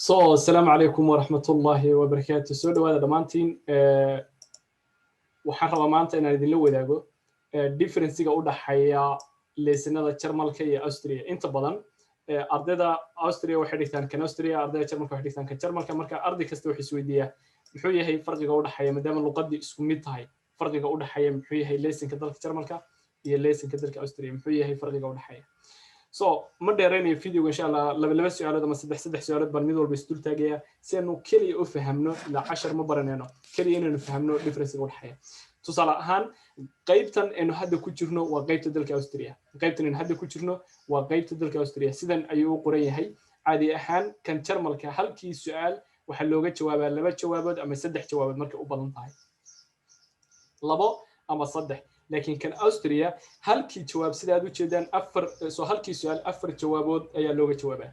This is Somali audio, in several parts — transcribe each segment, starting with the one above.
So asalaamu calaykum waraxmatullaahi wabarakaatu. Soo dhawaada dhammaantiin. Waxaan rabaa maanta inaan idinla wadaago differencega u dhaxeeya leysinada Jarmalka iyo Austria. Inta badan ardayda Austria waxay dhigtaan kan Austria, ardayda Jarmalka waxay dhigtaan kan Jarmalka. Marka arday kasta wuxuu isweydiiyaa, muxuu yahay farqiga u dhaxeeya, maadaama luqadii isku mid tahay, farqiga u dhaxeeya muxuu yahay leysinka dalka Jarmalka iyo leysinka dalka Austria? Muxuu yahay farqiga u dhaxeeya? So ma dheeraynayo videoga, insha Allah. Laba laba su-aalood ama saddex saddex su-aalood baan mid walba isdul taagaya si aanu keliya u fahamno. Ilaa cashar ma baranayno, keliya inaynu fahamno differencega u dhexeeya. Tusaale ahaan, qaybtan aynu hadda ku jirno waa qaybta dalka Austria. Qaybtan aynu hadda ku jirno waa qaybta dalka Austria. Sidan ayuu u qoran yahay. Caadi ahaan kan Jarmalka halkii su-aal waxaa looga jawaabaa laba jawaabood ama saddex jawaabood, markay u badan tahay labo ama saddex. Laakiin kan Austria halkii jawaab, sida aad u jeedaan, afar. So halkii su-aal afar jawaabood ayaa looga jawaabaa.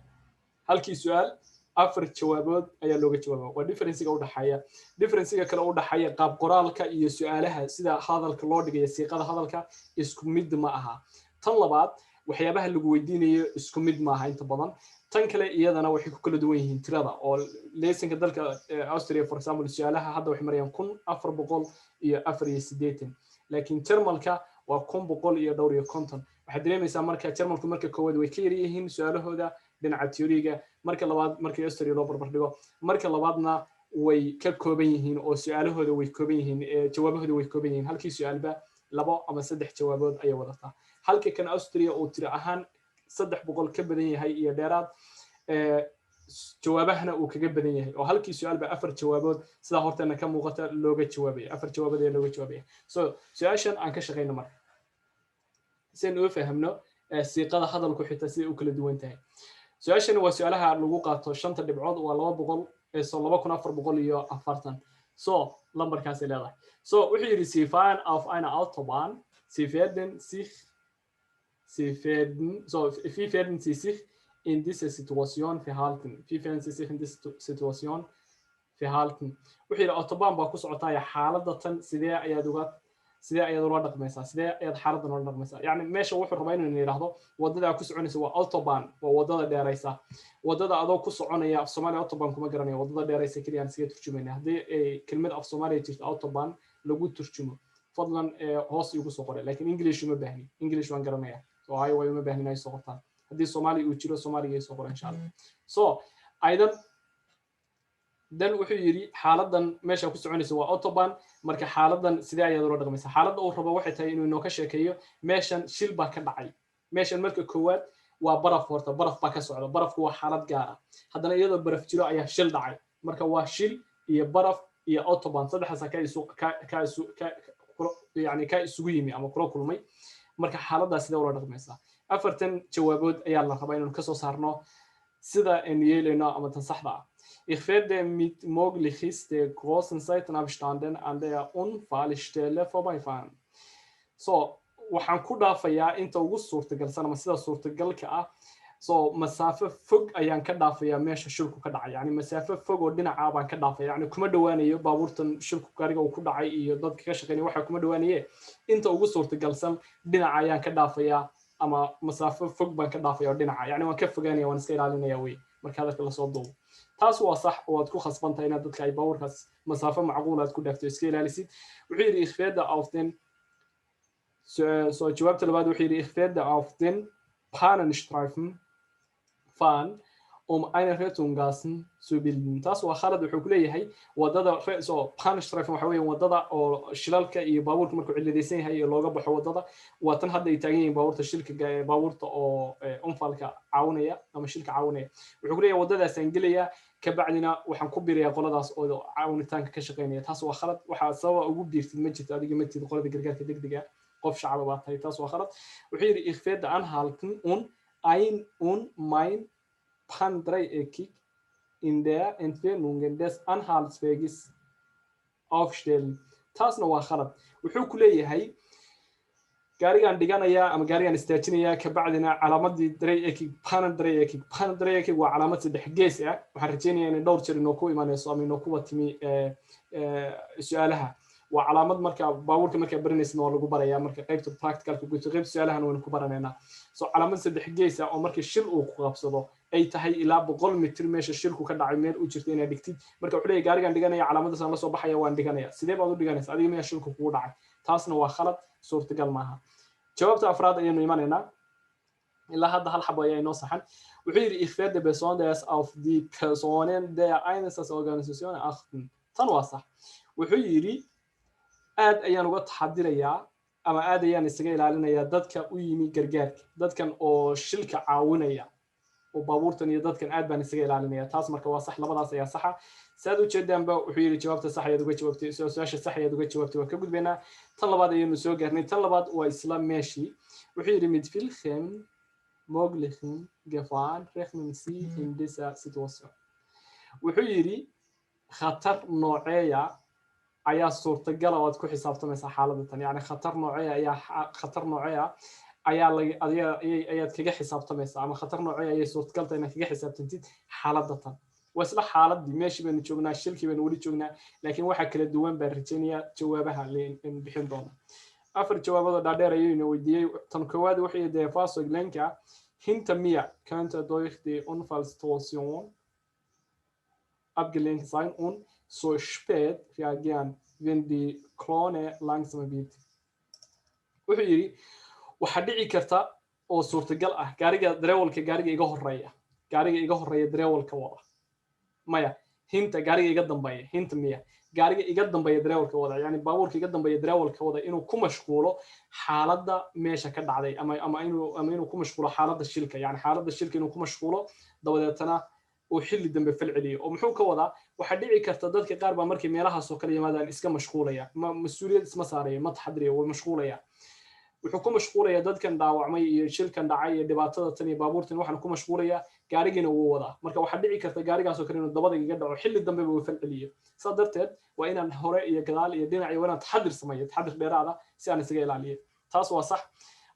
Halkii su-aal afar jawaabood ayaa looga jawaabaa. Waa differencega u dhaxeeya. Differencega kale u dhaxeeya, qaab qoraalka iyo su-aalaha, sida hadalka loo dhigaya, siiqada hadalka isku mid ma aha. Tan labaad, waxyaabaha lagu weydiinayo isku mid maaha inta badan. Tan kale iyadana waxay ku kala duwan yihiin tirada, oo leysinka dalka Austria, for example, su-aalaha hadda waxay marayaan 1484, laakiin Jarmalka waa 1100 iyo dhowr iyo konton. Waxaad dareemaysaa marka Jarmalku marka koowaad way ka yar yihiin su-aalahooda dhinaca theoryga, marka labaad marka Austria loo barbar dhigo, marka labaadna way ka kooban yihiin oo su-aalahooda way kooban yihiin, jawaabahooda way kooban yihiin. Halkii su-aalba labo ama saddex jawaabood ayay wadataa, halka kan Austria uu tiro ahaan 300 ka badan yahay iyo dheeraad, jawaabahana uu kaga badan yahay, oo halkii su-aalba afar jawaabood, sidaa horteena ka muuqata, looga jawaabaya. Afar jawaabood ayaa looga jawaabaya. So su-aashan aan ka shaqayno marka, si aynu u fahamno siiqada hadalku xitaa siday u kala duwan tahay. Su-aashani waa su-aalaha lagu qaato shanta dhibcood, waa 200, so 2440. So lambarkaasay leedahay. So wuxuu yidhi: "Sie fahren auf einer Autobahn. Sie werden so wie werden Sie sich in dieser Situation verhalten? Wie werden Sie sich in dieser Situation verhalten?" Wuxuu yidhi, Autobahn baa ku socotaya, xaaladda tan sidee ayaad ula dhaqmaysaa? Sidee ayaad xaaladdan ula dhaqmaysaa? Yani meesha wuxuu rabaa inuu yidhaahdo, waddada ku soconaysa waa Autobahn, waa waddada dheeraysa. Waddada adoo ku soconaya, af Soomaaliya Autobahn kuma garanayo, waddada dheeraysa keliya aan iskaga turjumayna. Haddii ay kelmad af Soomaaliya jirto Autobahn lagu turjumo, fadlan hoos igu soo qoray. Laakiin English uma baahni, English waan garanaya, so hayo way uma baahni inay soo qortaan. Haddii Soomaaliya uu jiro, Soomaaliga ay soo qora, insha Allah. So aydan dan wuxuu yidhi, xaaladan meesha ku soconaysa waa Autobahn, marka xaaladan sidee ayaad ula dhaqmaysaa? Xaaladda uu rabo waxay tahay inuu inoo ka sheekeeyo meeshan shil baa ka dhacay. Meeshan marka koowaad waa baraf. Horta baraf baa ka socda, barafku waa xaalad gaara. Haddana iyadoo baraf jiro ayaa shil dhacay. Marka waa shil iyo baraf iyo Autobahn, saddexdaasa ka isu ka ka isu ka yani ka isugu yimi ama kula kulmay. Marka xaaladdaas sidee ula dhaqmaysaa? Afartan jawaabood ayaa la rabaa inaynu kasoo saarno sida aynu yeelayno ama tan saxda ah. "Ich werde mit möglichst großen Seitenabständen an der Unfallstelle vorbeifahren." So waxaan ku dhaafayaa inta ugu suurtagalsan ama sida suurtagalka ah. So masaafo fog ayaan ka dhaafayaa meesha shilku ka dhacay, yani masaafo fog oo dhinaca baan ka dhaafaya, yani kuma dhowaanayo baabuurtan shilku gaariga uu ku dhacay iyo dadka ka shaqeynaya waxa kuma dhowaanaye. Inta ugu suurtagalsan dhinaca ayaan ka dhaafayaa ama masaafo fog baan ka dhaafaya oo dhinaca, yani waan ka fogaanaya, waan iska ilaalinaya wey. Marka hadalka lasoo duubo, taas waa sax oo waad ku khasbantahay inaad dadka ay baabuurkaas masaafo macquul aad ku dhaafto, iska ilaalisid. Wuxuu yidhi, "Ich werde auf den", so jawaabta labaad wuxuu yidhi, "Ich werde auf den Pannenstreifen fahren, um eine Rettungsgasse zu bilden." Taas waa khalad. Wuxuu ku leeyahay wadada, so Pannenstreifen waxa weeye wadada oo shilalka iyo baabuurka markuu cilladaysan yahay iyo looga baxo wadada. Waa tan hadda ay taagan yihiin baabuurta shilka, baabuurta oo Unfallka caawinaya ama shilka caawinaya. Wuxuu ku leeyahay waddadaasaan gelayaa, kabacdina waxaan ku birayaa qoladaas oo caawinitaanka ka shaqeynaya. Taas waa khalad. Waxaa sababa ugu biirtid ma jirto, adiga ma tid qolada gargaarka degdega, qof shacaba baa tahay. Taas waa khalad. Wuxuu yidhi, "Ich werde anhalten und ein und mein Pannendreieck in der Entfernung des Anhaltsweges aufstellen." Taasna waa khalad. Wuxuu ku leeyahay gaarigaan dhiganayaa ama gaarigaan istaajinayaa, kabacdina calaamadii Dreieck, Pannendreieck. Pannendreieck waa calaamad saddex gees ah. Waxaan rajaynayaa inay dhowr jeer inoo ku imanayso ama inoo kuwa timi su-aalaha. Waa calaamad marka baabuurka markaa baranaysid waa lagu barayaa. Marka qaybta practicalka guto, qaybta su-aalahan waynu ku baranaynaa. So calaamad saddex gees ah oo markii shil uu ku qabsado ay tahay ilaa 100 mitir meesha shilku ka dhacay meel u jirta inaad dhigtid. Marka wuxuu leeyahay, gaarigaan dhiganaya, calaamadaasaan la soo baxaya, waan dhiganaya. Sidee baad u dhiganaysa? Adiga miyaa shilku kugu dhacay? Taasna waa khalad, suurtagal maaha. Jawaabta afraad ayaynu imanaynaa. Ilaa hadda hal xabo ayaa inoo saxan. Wuxuu yidhi, "Ich werde besonders auf die Personen der Einsatzorganisation achten." Tan waa sax. Wuxuu yidhi, aad ayaan uga taxadirayaa ama aad ayaan isaga ilaalinayaa dadka u yimi gargaarka, dadkan oo shilka caawinaya oo baabuurtan iyo dadkan aad baan isaga ilaalinaya. Taas marka waa sax. Labadaas ayaa saxa. Saad ujeedaanba, wuxuu yidhi, jawaabta sax ayaad uga jawaabtay, su-aasha sax ayaad uga jawaabtay. Waan ka gudbaynaa. Tan labaad ayaynu soo gaarnay. Tan labaad waa isla meeshii. Wuxuu yidhi, "Mit welchen möglichen Gefahren rechnen Sie in dieser Situation?" Wuxuu yidhi, khatar nooceeya ayaa suurtagala oo aad ku xisaabtamaysaa xaaladda tan? Yani khatar nooceeya ayaa, khatar nooceeya ayaa laga ayaad kaga xisaabtamaysaa, ama khatar nooceeya ayay suurtagal tahay inaad kaga xisaabtantid xaaladda tan? Waa isla xaaladii, meeshii baynu joognaa, shilkii baynu weli joognaa, laakiin waxa kala duwan baan rajaynayaa jawaabaha laynu bixin doona. Afar jawaabood oo dhaadheer ayaynu weydiiyey. Tan koowaad wuxuu der Fahrzeuglenker hinter mir könnte durch die Unfallsituation abgelenkt sein und zu spät reagieren, wenn die Kolonne langsamer wird. Wuxuu yidhi, waxaa dhici karta oo suurtagal ah gaariga dareewalka, gaariga iga horeeya, gaariga iga horeeya dareewalka wada, maya, hinter, gaariga iga dambeeya, hinter mir, gaariga iga dambeeya dareewalka wada, yani baabuurka iga dambeeya dareewalka wada, inuu ku mashquulo xaaladda meesha ka dhacday, ama inuu ku mashquulo xaaladda shilka, yani xaaladda shilka inuu ku mashquulo, dabadeetana uu xilli dambe fal celiyo. Oo muxuu ka wadaa? Waxaa dhici karta dadka qaar baa markay meelahaasoo kale yimaadaan iska mashquulaya, ma mas-uuliyad isma saaraya, ma taxadiriya, way mashquulaya. Wuxuu ku mashquulaya dadkan dhaawacmay iyo shilkan dhacay iyo dhibaatada tan iyo baabuurtan waxaan ku mashquulaya, gaarigiina wuu wadaa. Marka waxaa dhici karta gaarigaasoo kale inuu dabada igaga dhaco, xilli dambeba uu fal celiyo. Saa darteed waa inaan hore iyo gadaal iyo dhinac iyo waa inaan taxadir sameeyo, taxadir dheeraada si aan isaga ilaaliyo. Taas waa sax.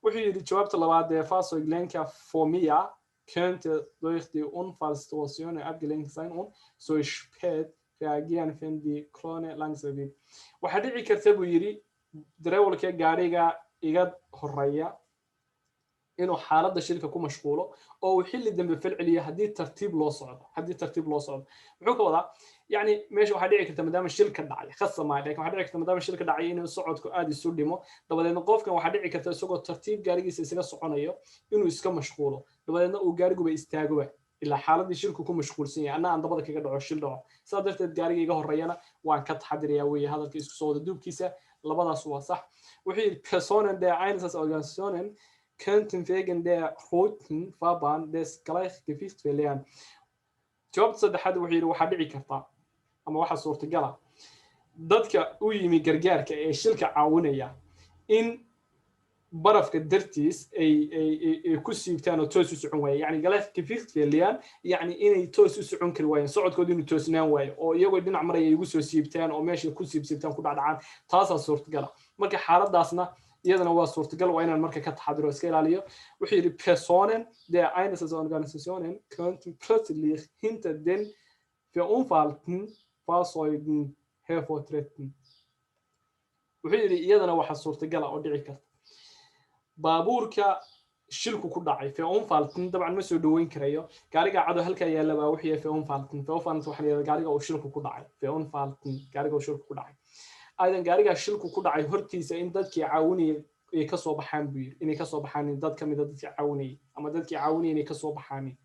Wuxuu yidhi, jawaabta labaad ee, "Fahrzeuglenker vor mir könnte durch die Unfallsituation abgelenkt sein und zu spät reagieren, wenn die Kolonne langsam wird." Waxaa dhici karta, buu yidhi, dareewalka gaariga iga horeeya inuu xaaladda shilka ku mashquulo oo uu xilli dambe fal celiyo haddii tartiib loo socdo. Haddii tartiib loo socdo, muxuu ka wadaa? Yani meesha waxaa dhici karta maadaama shil ka dhacay, khasa maaha, lakin waxaa dhici karta maadaama shil ka dhacay inuu socodku aada isu dhimo. Dabadeedna qofkan waxaa dhici karta isagoo tartiib gaarigiisa isaga soconayo inuu iska mashquulo, dabadeedna uu gaariguba istaagoba, ilaa xaaladii shilku ku mashquulsan yahay, anna aan dabada kaga dhaco, shil dhaco. Sidaa darteed gaariga iga horeeyana waan ka taxadirayaa weeye hadalka isku soo wada duubkiisa. Labadaas waa sax. Wuxuu yidhi, "Personen der Einsatzorganisationen könnten wegen der roten Fahrbahn das Gleichgewicht verlieren." Jawaabta saddexaad, wuxuu yidhi, waxaa dhici karta ama waxaa suurtagala dadka u yimi gargaarka ee shilka caawinaya in barafka dartiis ay ku siibtaan oo toos u socon waaya. Yani Gleichgewicht verlieren, yani inay toos u socon kari waayeen, socodkooda inuu toosnaan waayo, oo iyagoo dhinac maraya ay igu soo siibtaan oo meesha ku siibsiibtaan, ku dhacdhacaan. Taasaa suurtagala. Marka xaaladaasna iyadana waa suurtagal, waa inaan marka ka taxadiro, iska ilaaliyo. Wuxuu yidhi, "Personen der Einsatzorganisationen könnten plötzlich hinter den verunfallten Fahrzeugen hervortreten." Wuxuu yidhi, iyadana waxaa suurtagala oo dhici karta baabuurka shilku ku dhacay, verunfallten, dabcan ma soo dhaweyn karayo, gaariga cado halkaa yaalla baa wuxuu yahay verunfallten. Verunfallten waxaa la yidhahdaa gaariga uu shilku ku dhacay. Verunfallten, gaariga uu shilku ku dhacay. Aydan gaarigaa shilku ku dhacay hortiisa in dadkii caawinayay ay kasoo baxaan, buu yidhi, inay kasoo baxaan dad ka mida dadkii caawinayay, ama dadkii caawinayay inay kasoo baxaan.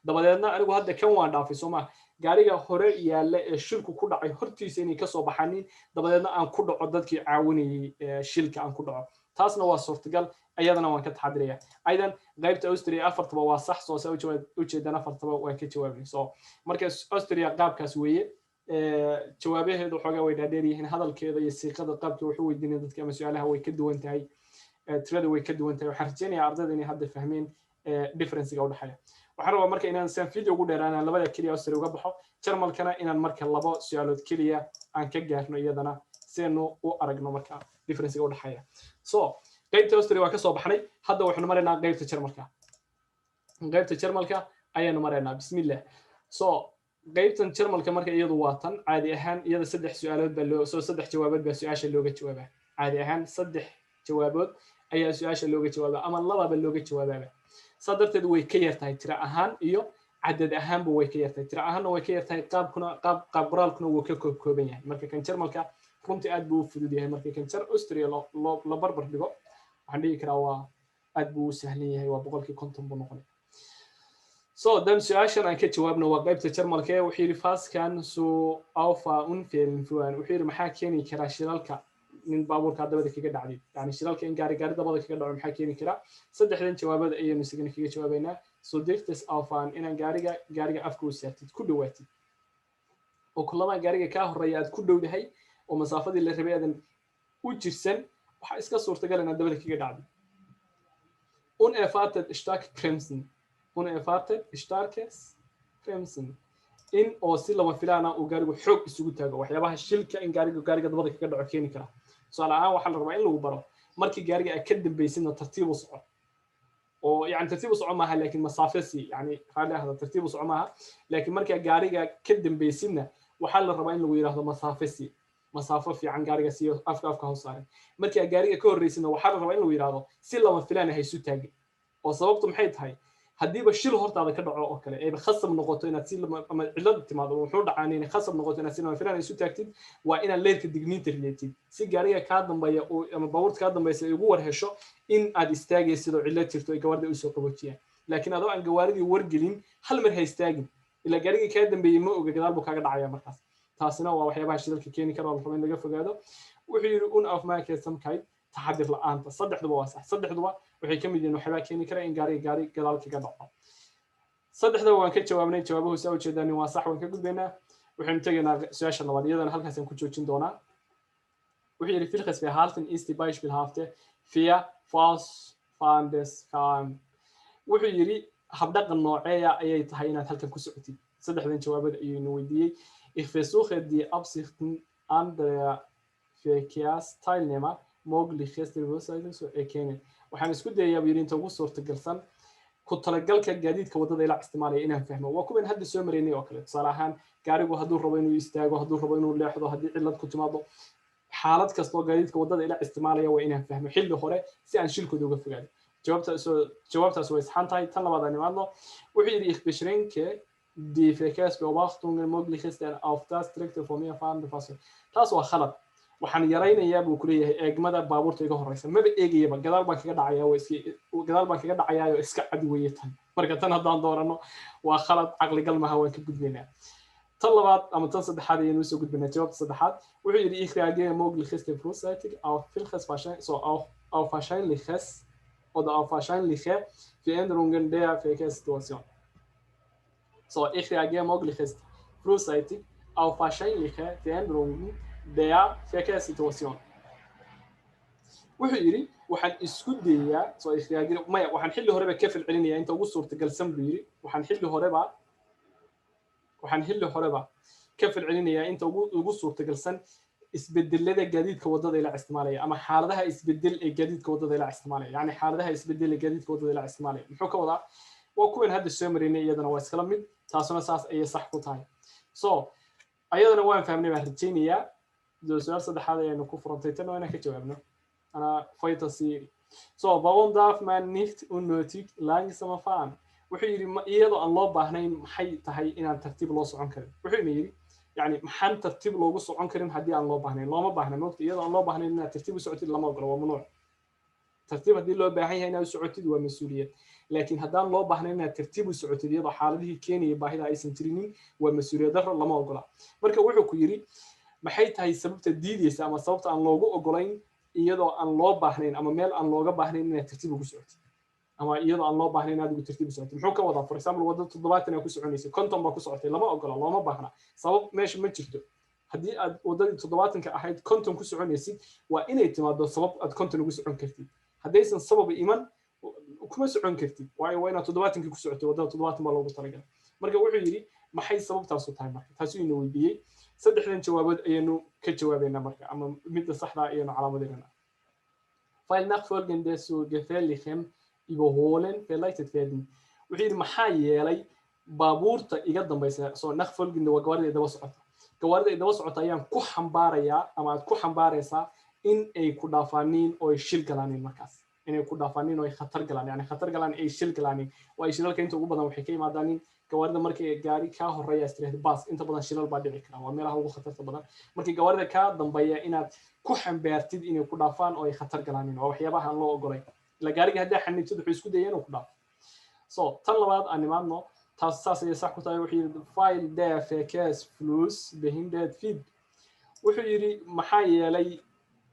Dabadeedna anigu hadda kan waan dhaafay, soo ma? Gaariga hore yaalla ee shilku ku dhacay hortiisa inay kasoo baxanin, dabadeedna aan ku dhaco dadkii caawinayay, shilka aan ku dhaco. Taasna waa suurtagal, iyadana waan ka taxadiraya. Aydan qaybta Austria afartaba waa sax. Soo saa ujeedaan, afartaba waan ka jawaabnay. So marka Austria qaabkaas weeye. Jawaabaheedu xoogaa way dhaadheer yihiin, hadalkeeda iyo siiqada qaabka wax u weydiinaya dadka ama su-aalaha way ka duwan tahay, tirada way ka duwan tahay. Waxaan rajeynayaa ardayda inay hadda fahmeen differencega udhexeeya. Waxaan rabaa marka inaan saan video ugu dheeraan, labada keliya Austria uga baxo, Jarmalkana inaan marka labo su-aalood keliya aan ka gaarno iyadana, si aynu u aragno marka differencega udhexeeya. So qaybta Austria waa kasoo baxnay, hadda waxaynu maraynaa qaybta Jarmalka. Qaybta Jarmalka ayaanu maraynaa. Bismillah. So Qaybtan Jarmalka marka iyadu waa tan caadi ahaan iyada saddex su-aalood baa loo soo, saddex jawaabood baa su-aasha looga jawaabaa. Caadi ahaan saddex jawaabood ayaa su-aasha looga jawaabaa ama lababa looga jawaabaaba. Saa darteed way ka yar tahay tiro ahaan iyo cadad ahaanba way ka yartahay. Tiro ahaanna way ka yartahay, qaabkuna, qaab qoraalkuna wuu ka kooban yahay. Marka kan Jarmalka runtii aad buu u fudud yahay. Marka kan jar Austria loo la barbar dhigo, waxaan dhihi karaa waa aad buu u sahlan yahay, waa 50% buu noqonaya. So then su-aashan aan ka jawaabno waa qaybta Jarmalka ee wuxuu yidhi: "Was kann zu Auffahrunfällen führen?" Wuxuu yidhi: maxaa keeni karaa shilalka nin baabuurka dabada kaga dhacday? Yani shilalka in gaari gaari dabada kaga dhaco maxaa keeni karaa? Saddexdan jawaabada ayaynu isagana kaga jawaabaynaa. Zu dichtes Auffahren, inaan gaariga afka u saartid, ku dhowaatid, oo kulamaa gaariga kaa horeeya aad ku dhowdahay oo masaafadii la rabay aadan u jirsan, waxaa iska suurtagal inaad dabada kaga dhacdo. Unerwartet stark bremsen, unerwartet starkes bremsen, in oo si lama filaana uu gaarigu xoog isugu taago, waxyaabaha shilka in gaariga gaariga dabada kaga dhaco keeni kara. Tusaale ahaan, waxaa la rabaa in lagu baro markii gaariga aad ka dambaysidna tartiib u soco, oo yani tartiib u soco maaha, laakiin masaafo si, yani raalli ahda, tartiib u soco maaha, laakiin markaa gaariga ka dambaysidna waxaa la rabaa in lagu yidhaahdo masaafo si, masaafo fiican gaariga siiyo, afka hoos saaran. Markaa gaariga ka horreysidna waxaa la rabaa in lagu yidhaahdo si lama filaan ha isu taagin. Oo sababtu maxay tahay? Haddiiba shil hortaada ka dhaco oo kale, ayba khasab noqoto inaad si ama cillad timaado, wuxuu dhacaan inay khasab noqoto inaad si lama filaan isu taagtid, waa inaad leerka digniinta ridatid si gaariga kaa dambeeya ama baabuurta kaa dambaysa ay ugu war hesho in aad istaagaysid oo cillad jirto, ay gawaarida usoo qaboojiyaan. Laakiin adoo aan gawaaridii wargelin hal mar ha istaagin, ilaa gaarigii kaa dambeeyey ma oga, gadaal buu kaaga dhacaya. Markaas taasina waa waxyaabaha shilalka keeni kara oo la rabo in laga fogaado. Wuxuu yidhi Unaufmerksamkeit, taxadir la'aanta. Saddexduba waa sax, saddexduba waxay ka mid yihiin waxyaabaa keeni kara in gaariga gaari gadaal kaga dhaco. Saddexdaba waan ka jawaabnay, jawaabuhu saa ujeedaanin waa sax. Waan ka gudbaynaa, waxaynu tegaynaa su-aasha labaad, iyadana halkaasaan ku joojin doonaa. Wuxuu yidhi: "Welches Verhalten ist die beispielhafte für vorausfahrendes Fahren?" Wuxuu yidhi: habdhaqan nooceeya ayay tahay inaad halkan ku socotid? Saddexdan jawaabada ayaynu weydiiyey. Ich versuche, die Absichten anderer Verkehrsteilnehmer möglichst frühzeitig zu erkennen. Waxaan isku dayayaa, buu yidhi, inta ugu suurtagalsan ku talagalka gaadiidka waddada ila isticmaalaya inaan fahmo. Waa kuwan hadda soo maraynay oo kale. Tusaale ahaan, gaarigu hadduu rabo inuu istaago, hadduu rabo inuu leexdo, haddii cillad ku timaado, xaalad kastoo gaadiidka waddada ila isticmaalaya waa inaan fahmo xilli hore si aan shilkooda uga fogaado. Jawaabtaas way saxan tahay. Tan labaad aan imaadno. Wuxuu yidhi: "Ich beschränke die Verkehrsbeobachtungen möglichst auf das direkte vor mir fahrende Fahrzeug." Taas waa khalad. Waxaan yaraynayaa, buu kuleeyahay, eegmada baabuurta iga horeysa, maba eegayaba, gadaal baan kaga dhacaya, gadaal baan kaga dhacayaayo, iska cad weeye tan. Marka tan haddaan doorano waa khalad, caqligal maha, waan ka gudbaynaa. Tan labaad ama tan saddexaad ayaynu usoo gudbaynaa. Jawaabta saddexaad wuxuu yidhi: "Ich reagiere möglichst frühzeitig auf welches wahrscheinlich so auf wahrscheinliches oder auf wahrscheinliche Veränderungen der Verkehrssituation." So, ich reagiere möglichst frühzeitig auf wahrscheinliche Veränderungen der Verkehrssituation. Wuxuu yidhi waxaan isku dayayaa, so ich reagiere, maya, waxaan xilli horeba ka falcelinayaa inta ugu suurtagalsan, buu yidhi. Waxaan xilli horeba ka falcelinayaa inta ugu suurtagalsan isbedelada gaadiidka waddada ila isticmaalaya ama xaaladaha isbedel ee gaadiidka waddada ila isticmaalaya. Yani xaaladaha isbedel ee gaadiidka waddada ila isticmaalaya muxuu ka wadaa? Waa kuwan hadda soo maraynay, iyadana waa iskala mid, taasuna saas ayay sax ku tahay. So ayadana waan fahmnay baan rajaynayaa. Su-aal saddexaad ayaynu ku furantay, tan waa inaan ka jawaabno. Ana faytasi. So: "Warum darf man nicht unnötig langsamer fahren?" Wuxuu yidhi: iyadoo aan loo baahnayn maxay tahay inaan tartiib loo socon karin? Wuxuuna yidhi, yani maxaan tartiib loogu socon karin haddii aan loo baahnayn? Looma baahna mogta. Iyadoo aan loo baahnayn inaad tartiib u socotid lama ogolo, waa mamnuuc. Tartiib haddii loo baahan yahay inaad u socotid waa mas-uuliyad, laakiin haddaan loo baahnayn inaad tartiib u socotid, iyadoo xaaladihii keenaya baahida aysan jirinin, waa mas-uuliyad darro, lama ogola. Marka wuxuu ku yidhi: maxay tahay sababta diideysa ama sababta aan loogu ogolayn iyadoo aan loo baahnayn ama meel aan looga baahnayn inaad tartiib ugu socotid, ama iyadoo aan loo baahnayn inaad ugu tartiib u socotid? Muxuu ka wadaa? For example, waddo 70 aa ku soconaysay, 50 baa ku socotay, lama ogola, looma baahna, sabab meesha ma jirto. Haddii aad waddadii 70-ka ahayd 50 ku soconaysid, waa inay timaado sabab aad 50 ugu socon kartid. Haddaysan sabab iman, kuma socon kartid, waayo waa inaad 70-kii ku socotay, waddada 70 baa loogu talagalay. Marka wuxuu yidhi: maxay sababtaasu tahay? Marka taasuu ina weydiiyey. Saddexdan jawaabood ayaynu ka jawaabaynaa marka, ama midda saxda ayaynu calaamadaynaa. Weil Nachfolgende zu gefährlichem Überholen verleitet werden. Wuxuu yidhi: maxaa yeelay Baabuurta iga dambaysa, so nachfolgende waa gawaarida daba socota. Gawaarida daba socota ayaan ku xambaarayaa ama aad ku xambaaraysaa in ay ku dhaafaaniin oo ay shil galaanin. Markaas inay ku dhaafaaniin oo ay khatar galaan, yani khatar galaan, ay shil galaanin. Waayo, shilalka inta ugu badan waxay ka yimaadaanin gawaarida. Markay gaari kaa horeeya istiraahdo baas, inta badan shilal baa dhici kara. Waa meelaha ugu khatarta badan. Markii gawaarida kaa dambeeya inaad ku xambaartid inay ku dhaafaan oo ay khatar galaanin, waa waxyaabaha aan loo ogolayn. Ila gaariga haddaa xanibtid, wuxuu isku daya inuu ku dhaafo. So tan labaad aan nimaadno. Taas saas ayay sax ku tahay. Wuxuu yidhi: "Weil der Verkehrsfluss behindert wird." Wuxuu yidhi, maxaa yeelay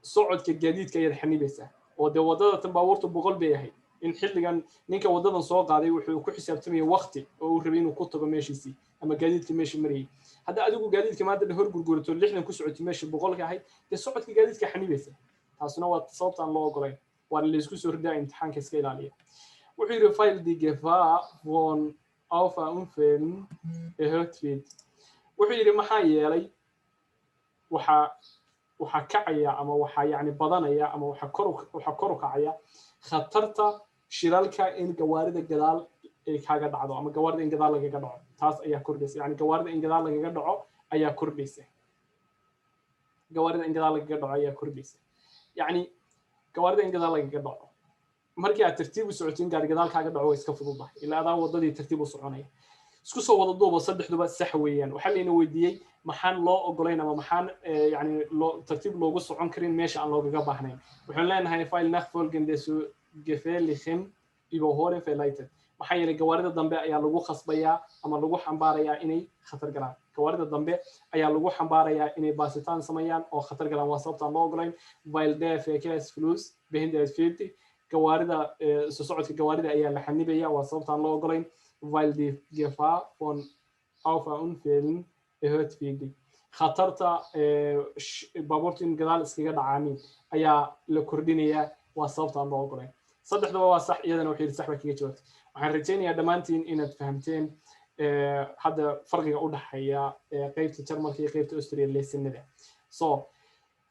socodka gaadiidka ayaad xanibaysaa, oo dee waddada tan baabuurta 100 bay ahayd in xilligan ninka waddadan soo qaaday wuxuu ku xisaabtamayay waqti oo uu rabay inuu ku tago meeshiisii ama gaadiidka meesha marayay. Hadda adigu gaadiidka maanta hor gurgurato, 60 ku socotay meesha 100-ka ahayd, dee socodka gaadiidka xanibaysa. Taasuna waa sababta aan loo ogolayn, waana laysku soo ridaa imtixaanka, iska ilaaliya. Wuxuu yidhi: "Weil die Gefahr von Auffahrunfällen erhöht wird." Wuxuu yidhi, maxaa yeelay waxaa kacaya ama waxaa yani badanaya ama waxaa kor u kacaya khatarta shilalka, in gawaarida gadaal ay kaaga dhacdo ama gawaarida in gadaal lagaga dhaco. Taas ayaa kordhaysa, yani gawaarida in gadaal lagaga dhaco ayaa kordhaysa. Gawaarida in gadaal lagaga dhaco ayaa kordhaysa, yacni gawaarida in gadaal lagaga dhaco. Markii aad tartiib u socoto, in gaari gadaal kaaga dhaco way iska fududahay, ilaa adaa waddadii tartiib u soconaya. Isku soo wada duuba, saddexduba sax weeyaan. Waxaa layna weydiiyey maxaan loo ogolayn ama maxaan yani loo tartiib loogu socon karin meesha aan loogaga baahnayn. Waxaan leenahay: "Weil nachfolgende zu gefährlichem Überholen verleitet." Maxaa yeelay gawaarida dambe ayaa lagu khasbayaa ama lagu xambaarayaa inay khatar galaan. Gawaarida dambe ayaa lagu xambaarayaa inay baasitaan sameeyaan oo khatar galaan. Waa sababta aan loo ogolayn. "Weil der Verkehrsfluss behindert wird." Gawaarida, soo socodka gawaarida ayaa la xanibaya. Waa sababta aan loo ogolayn. "Weil die Gefahr von Auffahrunfällen erhöht wird." Khatarta baabuurta in gadaal iskaga dhacaanin ayaa la kordhinayaa. Waa sababta aan loo ogolayn. Saddexdaba waa sax. Iyadana wuxuu yidhi sax baa kaga jawaabtay. Waxaan rajaynayaa dhammaantiin inaad fahamteen hadda farqiga u dhaxeeya qeybta Jarmalka iyo qeybta Austria lessonada. So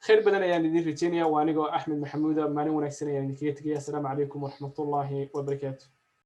khayr badan ayaan idin rajaynaya. Waa anigoo Axmed Maxamuuda. Maalin wanaagsan ayaan idinkaga tegaya. Asalaamu calaykum waraxmatullaahi wabarakaatu.